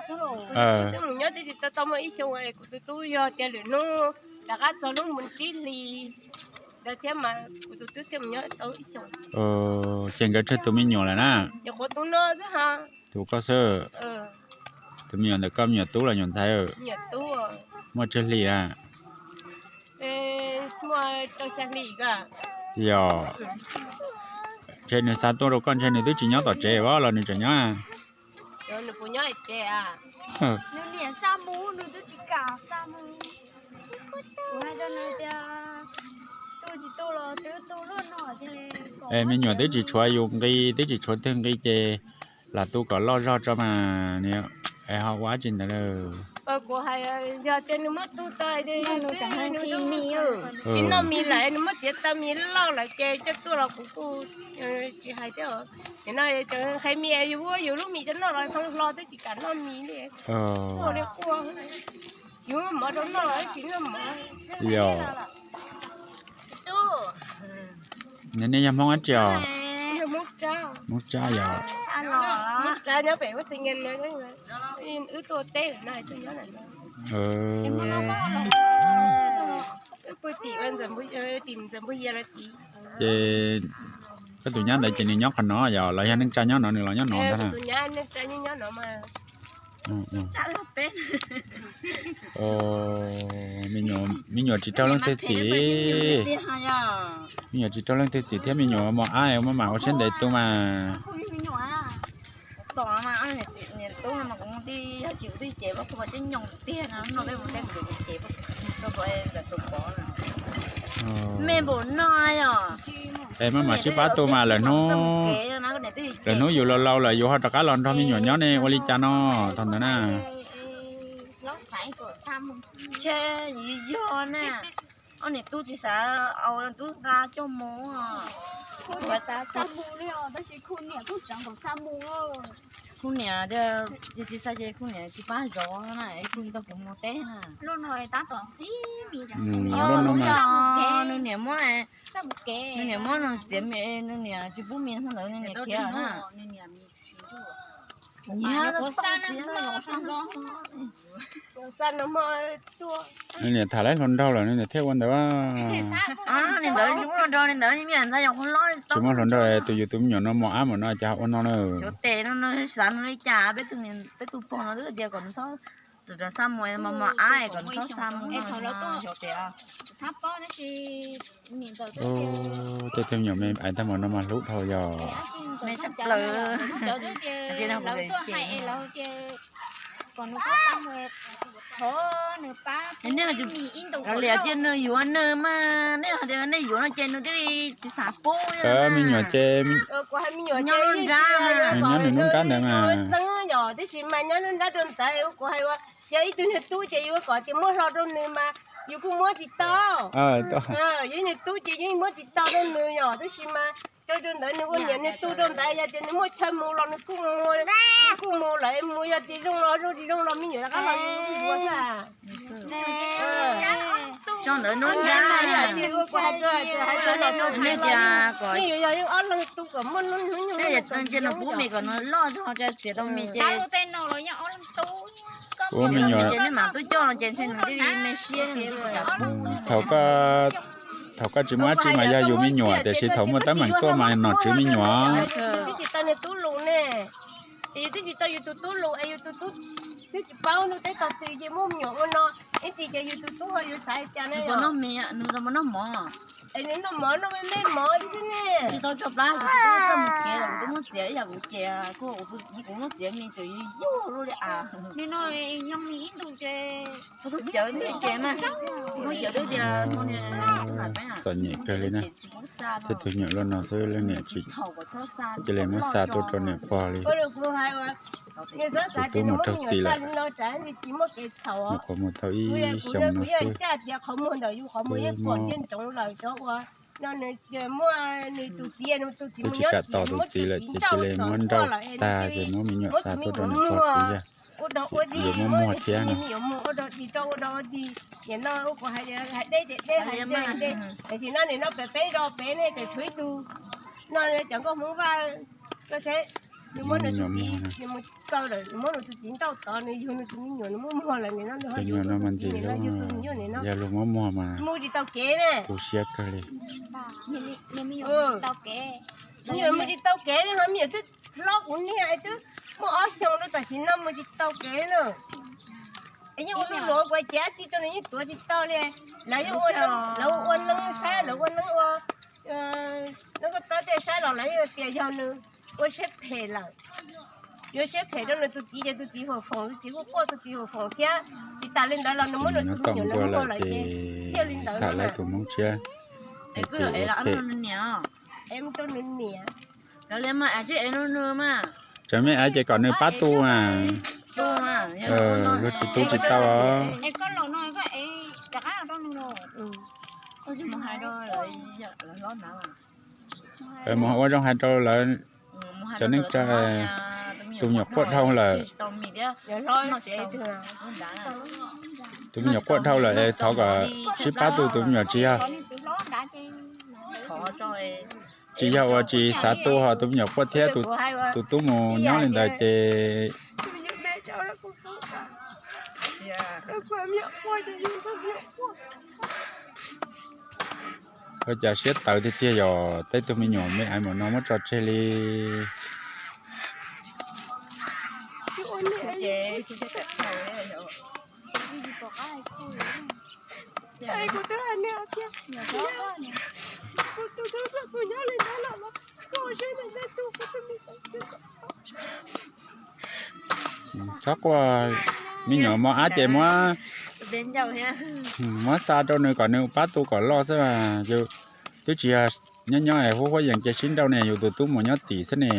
Twb mus nyob twb tsis tau tau muaj ib xyoos, kuv tus tub yog tias lwm hnub rov qab txog hnub mus tsib hlis ntawd thiab mas kuv tus tub thiaj mus nyob tau ib xyoos. Ces nkawd tsawg tus me nyuam lawm na? Nyuam qhuav tus no xwb ha. Tus koj xwb? Tus me nyuam ntawm koj me nyuam tub los nyuam ntxhais? Nyuam tub. Muaj tsawg hlis a? Muaj rau xya hlis. Yog, ntshe nws xa tuaj rau koj ntshe nws twb tsis nyob tom tsev los nws tseem nyob? Nws puas nyob tsev a? Nws niam xa mus, nws twb tsis kam xa mus. Kuv hais rau nws tias tu tsis tu los twb tu luaj no. Es me nyuam twb tsis tshuav yus nqi, twb tsis tshuav twg nqi ces lam tu kom loj zog tso mas, es ho ua dab tsi ntawd lawm. Kuv hais yog tias nws muab tu tau, tsis noj mis lawm, nws muab txiav tau mis loj lawm ces coj tuaj los kuv kuj tsis hais thiab. Nim no nqhis mis yus ua yus lub mis coj noj los pheej hlo twb tsis kam noj mis li. Quaj li quaj. Yus muab mov rau noj los tsis noj mov. Yog. Nej yog Hmoob dab tsi os? Hmoob Tsab yog. Hmoob Tsab nyob pem Ua Xi Nge no, wb tuaj teb no tuaj nyob. Pw tim tim Ntxawm Npug Yia lawv tim. Ces koj tus nyab ntawd ces nws nyob qhov no yog los yog neej tsa nyob no nws los nyob no ntag na? Me nyuam tsis raug leej twg txim, me nyuam tsis raug leej twg txim thiab me nyuam mos ab maj mam ua siab ntev tu mas. Me npaum no yog. Es maj mam sib pab tu mas lawm hnub, lawm hnub yus laus laus lawm yus ho rov qab los nrog me nyuam nyob ne ua li cas no thaum ntawd na? Ntshe yog na, ob niam tub tsis xav, tub nqa coj mus. Khub niam, tsis xa ces khub niam tsis pab zov na, khub tau kuv mus teb na. Nws niam muab, nws niam muab nws txiav, nws niam tsis pub mis hnub ntawd nws niam khiav na. Nws niam tham lawv hluas nraug lawm nws niam thiaj ua ntawd. Tsis muaj hluas nraug tus yus tus me nyuam no mos ab mos no cas ua no na. Xyov tes no xav no li cas, peb tus pog no twb tias kom nws txhob rov xa mus mos mos ab kom nws txhob xa mus no. Tej tug me nyuam me ais tag mas no mas hlub dhau yog. Me sab plaws. Liam cia nws yuav nws mas, nej hais tias nej yuav no ces nws thiaj li tsis xav pub. Me nyuam ces, nyob lub nrab, nyob nws lub nrab ntawd mas. Tib si mas nyob lub nrab rau ntawd kuv hais ua, yog ib tug niag tub ces yuav kom tias muab hlo rau nws mas yus kuj muab tsis tau. Yog ib niag tub ces yeej muab tsis tau rau nws yom, tab sis mas rau rau ntawd nws ua niam nws tu rau ntawd, yog tias nws muaj chaw mus los nws kuj mus, nws kuj mus lawm, mus yog tias zoo los zoo, tsis zoo los me nyuam rov qab los yuav xwb. Tso ntawd nub nrab, nej tias kom, nej yuav yog yeej ob leeg tu kom muaj hnub nyoog, nej tias nws pub mis kom nws loj zog tsa txiav tau mis ces, ua me nyuam ces nej mam tub coj no ces ntshe nws thiaj li me siab nws thiaj tsis kam pub. Thaum koj tsis muaj dab tsi mas yog yus me nyuam, tiam sis thaum muaj teeb meem tuaj mas nom tswv me nyuam. Twb tsis tau nws tub lus ne, es yus twb tsis tau yus tus tub lus es yus tus tub twb tsis paub ntuj teb tog twg ces muaj me nyuam ua no, ib txhis ces yus tus tub ho yuav xav cas ne. Nws noj mov, es nws noj mov noj me me mov xwb ne. Tsis tau tso plab, kuv twb txawj mus txiav los kuv twb muab txiav ib yam kuv ces, kuv muab txiav me tseem yug lub li as. Nws no nyob ib ntus ces, kuv twb cawv twb ces mas, kuv twb cawv twb tias, txom nyem kawg li na. Tej tug me nyuam luaj no xwb leej niam tsis cia li muab xa tuaj rau niam pog li. Tus tub mus raug txim lawm, niam pog mus tau ib xyoos no xwb, twb tsis kam tos tus txiv lawm ces cia li muab nrauj tag ces muab me nyuam xa tuaj rau niam pog txiv yog yuav muab muag thiab no. Tam sim no nim no pem peb zos pem ne tseem tshuav ib tug no cov nkauj Hmoob Vaj, koj saib, Nws muab nws tus txiv, nws mus kaw lawm, nws muab nws tus txiv nrauj tod, nws yug nws tus me nyuam, nws muab muag lawm nim no nws ho yuav tus me nyuam nim no, yug tus me nyuam nim no, yog luag muab muag mas mus tsis tau kev ne, mus tsis tau kev ne, tu siab kawg li. Me nyuam mus tsis tau kev ne, ho me nyuam twb hlob kuv niag es twb muaj ob xyoos rau tam sim no mus tsis tau kev na. Es yeej ua luaj luav kuv ces dab tsi rau nws yeej tuav tsis tau li. Lawv yeej ua, lawv ua neeb saib, lawv ua neeb ua, lawv ua tau tej saib los lawv yeej tias yog nws ua siab phem lawm. Yuav siab phem rau nws tus txiv ces tus txiv huam foom, tus txiv quaj quaj tus txiv huam foom thiab. Tsis tas li ntawd los nws muab nws tus me nyuam nws muab lawm ces thiaj li ntawd tham lawv tus Hmoob tshiab. Es kuj yog es los rau nws niam. Es mus rau nws niam. Tsam me av ces kom nws pab tu mas. Luag tsis tu tsis tau os. Mus ua zoo hais rau lawv cov neej tsa, tus me nyuam quaj dhau lawm. Tus me nyuam quaj dhau lawm es thov kom sib pab tu tus me nyuam tsis yog. Tsis yog ua tsis xav tu ho tus me nyuam quaj thiab tus tub mus nyob li ntawd ces ua cas siab tawv tiag tiag yog tej tug me nyuam me aiv mam no muab tso tseg li. Txhob quaj, me nyuam mos ab ces muab, muab xa rau nws kom nws pab tu kom loj xwb. Twb tsis yog nyob nyob huab huab yees ces sib nrauj ne, yus tus tub mus nyob txim xwb ne,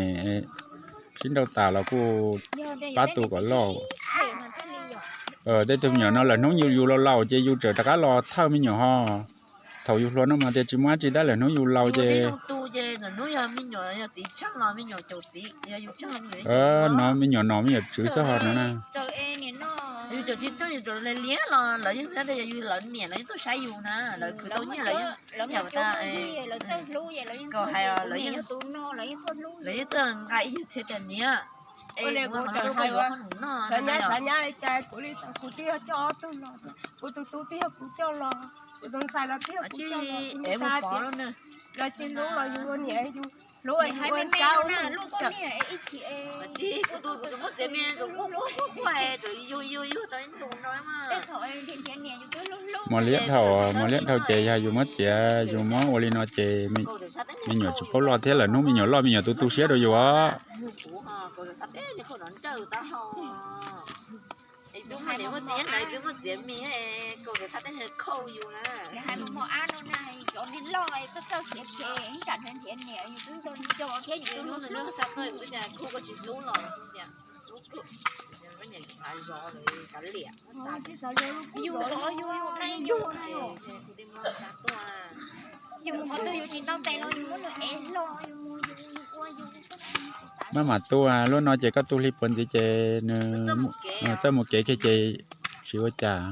sib nrauj tas los kuj pab tu kom loj. Tej tug me nyuam no lawm hnub yus laus laus ces yus tseem rov qab los thawj me nyuam ho. Thaum yus hluas no mas tias tsis muaj dab tsi tab lawm hnub yus laus ces no me nyuam nom me nyuam tswv xwb ho no na. Lawv yeej tuaj saib yus na, lawv khwv tau nyiaj lawv yeej, lawv yeej txawj nqa ib nyuag txhiab tias niam, es kuv xav nyab xav nyab li cas kuv li kuv twb yog coj ob tug los, kuv tus tub twb yog kuv coj los, kuv tus ntxhais los twb yog kuv coj los, kuv xav tias los tsis hlub los yus ua niam yus hlub yus ua kab. Mos liab dhau, mos liab dhau ces yog yus muab txiav yus muab ua li no ces me nyuam tsis paub loj thiab, lawm hnub me nyuam loj me nyuam tu tu siab rau yus os. Yus mus qhov twg yus tsis tau tes los yus muab nws ev hlo, yus mus yus ua yus. Maj mam tu, lub no ces koj tu hli puav ntxiv ces nws txawj mus kev kiag ces tsis ua cas.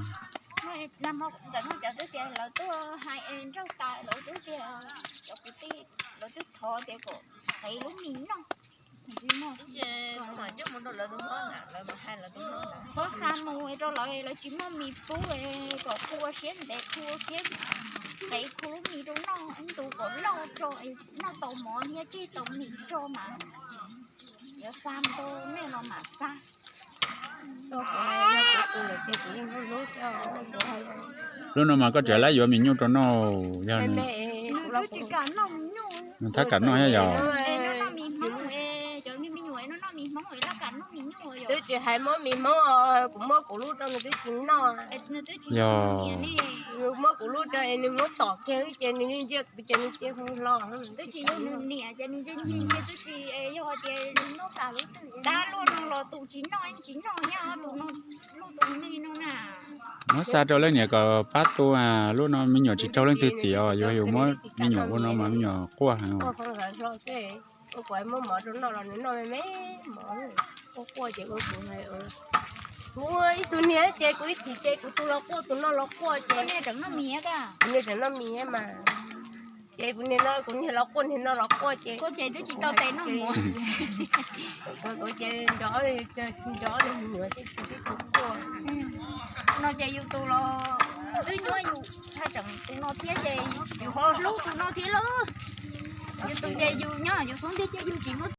Ntawm no cov twb tias lawv tuaj hais es nrauj tas lawv twb tias cov kwv tij lawv twb thov tias kom qev lub mis noj. Txhob xa mus rau lawv, lawv tsis muaj mis pub, kom khu ua siab ntev khu ua siab ntev khu lub mis rau noj ib ntus kom loj tso, noj tau mov thiab tseg tau mis tso mas yuav xa mus rau nej no mas xa. Lub no mas koj tseem laib yuav mis nyuj rau noj, yog nws thab kam noj thiab yog. Twb tsis hais muab mis hmoob, kuv muab kuv lub rau nws twb tsis noj. Yog nws muab kuv lub rau es nws muab tom kiag ces nws ntsia kuv ces nws cia hlo. Tab luaj no los tus tsis noj tsis noj thiab tus no, luaj tus me no na. Muab xa rau leej niam kom pab tu, lub no me nyuam tsis raug leej twg txim os, yus yus muab me nyuam ua no mas me nyuam quaj heev. Ua kuv muab mov rau noj los nws noj me me mov, quaj quaj ces ua kuv hais, kuv ua ib tug niam ces kuv ib chim ces kuv tus los quaj tus noj los quaj ces kuv niam tseem noj mis mas. Ces kuv niag no kuv niag los quaj, niag no los quaj ces, quaj ces twb tsis tau tes noj mov. Kuv ces nrov, nrov li me nyuam ces tsis tau quaj. No ces yus tus los twb nyuaj yus, haj tseem tus no thiab ces yus ho hlub tus no thiab lauj. Yus tus ces yus nyob yus xub ntiag ces yus tsis muaj